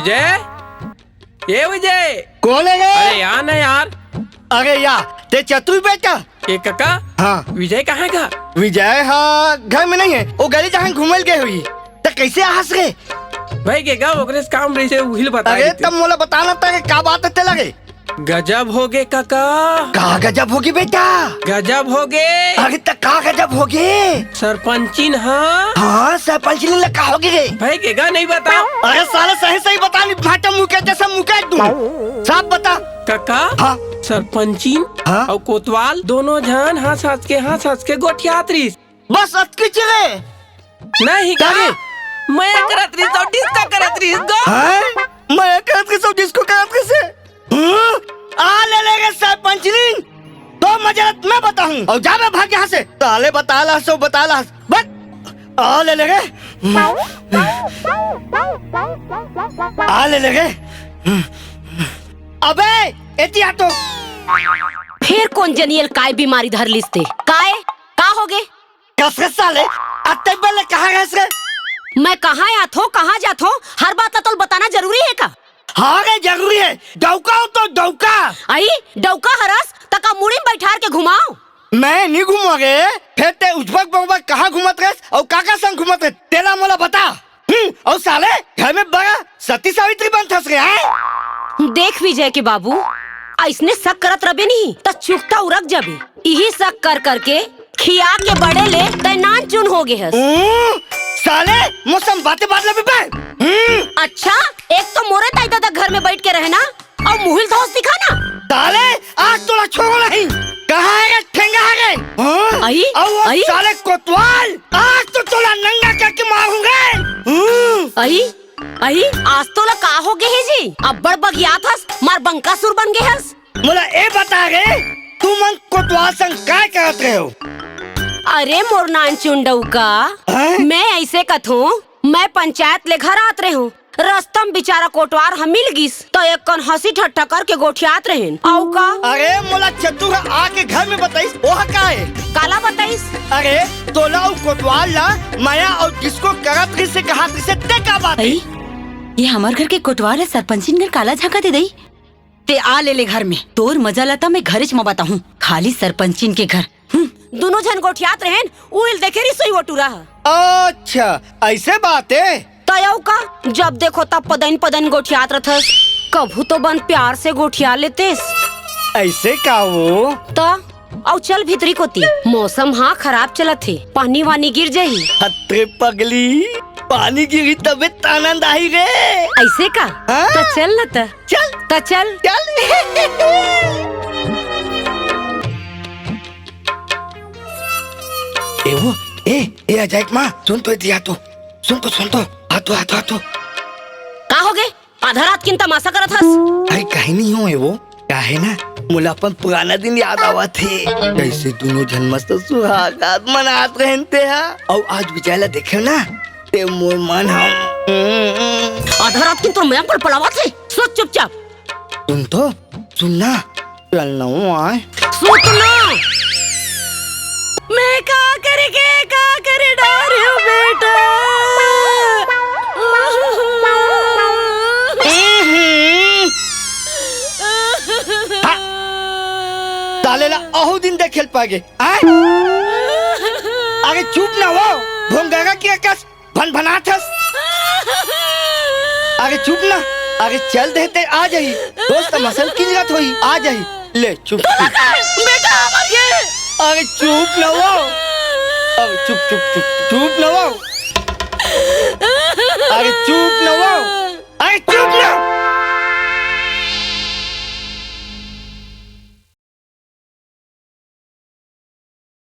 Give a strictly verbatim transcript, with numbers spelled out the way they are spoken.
विजय, ए विजय। कोन हे रे? अरे या ना यार। अरे या, तें चतुर बेटा। ए कका। हाँ। विजय कहाँ हे गा? विजय हा घर में नइ हे, ओ गली जहाँ घूमे ल गे होही। त कइसे आहस रे? भई गे गा, ओकरे से काम रहिसे, उही ल बताय अरे देते। तब मोला बता ना त का बात हे तेला रे? गजब होगे कका। का गजब होगे बेटा? गजब होगे। अरे त का गजब होगे? सरपंचिन हा। हाँ, सरपंचिन ला का होगे रे? भई गे गा, नइ बताव। अरे साले सही सही बता, नहीं भाटा मुके जैसा मुके दूँ। साफ बता। कका, हाँ। सरपंचिन हाँ? अउ कोतवाल दोनों झन हँस हँस के, हँस हँस के गोठियात रहिस। बस अतकी च रे। नहीं का गा। रे? मया करत रहिस अउ डिस्को करत रहिस गा। हैं? मया करत रहिस अउ डिस्को करत रहिस हे? हम्म? आ ले ले रे सरपंचनी। तो मजा ल मैं बताहूँ। अउ जा बे भाग यहाँ से। साले बताय ल हस, बताय ल हस। बट। आ ले ले रे। आ ले ले रे। अबे, एती आ तो। फेर कोन जनी ल काय बीमारी धर लिस ते? काय? का होगे? कस रे साले, अत्ते बेर ले कहाँ रेहेस रे? मैं कहाँ आथों, कहाँ जाथों, हर बात ला तोला बताना जरूरी हे का? हाँ रे, जरूरी हे। डउका हँव तो डउका। अई, डउका हरस, त का मुड़ी म बइठार के घुमाँव? मैं नइ घुमँव रे, फेर तें उजबक बउबक कहाँ घूमत रेहेस अउ काकर संग घूमत रेहेस, तेला मोला बता। हम्म, अउ साले, घर में बड़ा सती सावित्री बनथस रे, हैं? देख विजय के बाबू, अइसने सक करत रबे नहीं, त चुकता उरक जाबे। इही सक कर करके खिया के बड़े ले तैं नान चुन होगे हस। हम्म, साले, मोर संग बाते बात लबे बे। हम्म। अच्छा, एक तो मोरे दाई ददा घर में बइठ के रहे ना, अउ मुहिल धौस दिखा ना। साले, आज तोला छोड़ँव नहीं। कहाँ हे रे ठेंगा हे रे? हाँ? अई, अउ ओ अई। साले कोतवाल, आज तो तोला नंगा करके मारूँगा। हम्म। अई, अई, आज तोला का होगे हे जी? अब्बड़ बगियात हस, मार बंकासुर बन गे हस। मोला ए बता रे, तुमन कोतवाल संग काय करत रहेव? अरे मोर नानचुन डउका, हैं? मैं अइसे कथों, मैं पंचायत ले घर आत रहेंव, रस्ता म बिचारा कोटवार ह मिल गिस, त एक कन हँसी ठट्ठा करके गोठियात रहेन। अउ का? अरे मोला चतुर ह आके घर में बताइस, ओह काय? काला बताइस? अरे तोला अउ कोटवार ला मया अउ डिस्को करत रहिसे कहत रहिसे, ते का बात हे? अई, ये हमर घर के कोटवार ह सरपंचिन घर काला झाँकत हे दई। ते आ ले ले घर में। तोर मजा ल त मैं घरेच म बताहूँ। खाली सरपंचिन के घर। हम्म। दूनों झन गोठियात रहेन, उहिल देखे रहिस सोई ओ टूरा ह। अच्छा, अइसे बात हे? त अउ का, जब देखो तब पदइन पदइन गोठियात रथस। कभू तो बन प्यार से गोठिया लेतेस। अइसे का वो? त अउ चल भीतरी कोती, मौसम हा खराब चलत हे, पानी वानी गिर जाही। हत रे पगली, पानी गिरही तभे त आनंद आही रे। अइसे का? हाँ। त चल न त। चल। त चल। चल। ए वो, ए, ए, अजय के माँ, सुन तो, एती आ तो। सुन तो, सुन तो। आ तो, आ तो, आ तो। का होगे? आधा रात किन तमासा करत हस? अरे, कहीं नहीं हो, ए वो। काहे ना, मोला अपन पुराना दिन याद आवत हे। कइसे दूनों झन मस्त सुहाग रात मनात रहेन ते हा। अउ आज विजय ला देखेंव ना, ते मोर मन ह। आधा रात किन तोर मया पलपलावत हे। सोच चुपचाप। सुन तो, सुन ना। चल ना वो आय। सुत ना। मैं का करे के, का करे डारेंव बेटा? हम्म। हा। साले ला अहू दिन देखे ल पागे। आय? अरे चुप ना वो, भोंगरा के कस भनभनात हस। अरे चुप ना, अरे चल देते आ जाही। दोस्त मसल किंजरत होही, आ जाही। ले चुप, चुप। बेटा, मर गे। अरे चुप ना वो। अरे चुप, चुप, चुप, चुप ना वो। अरे चुप।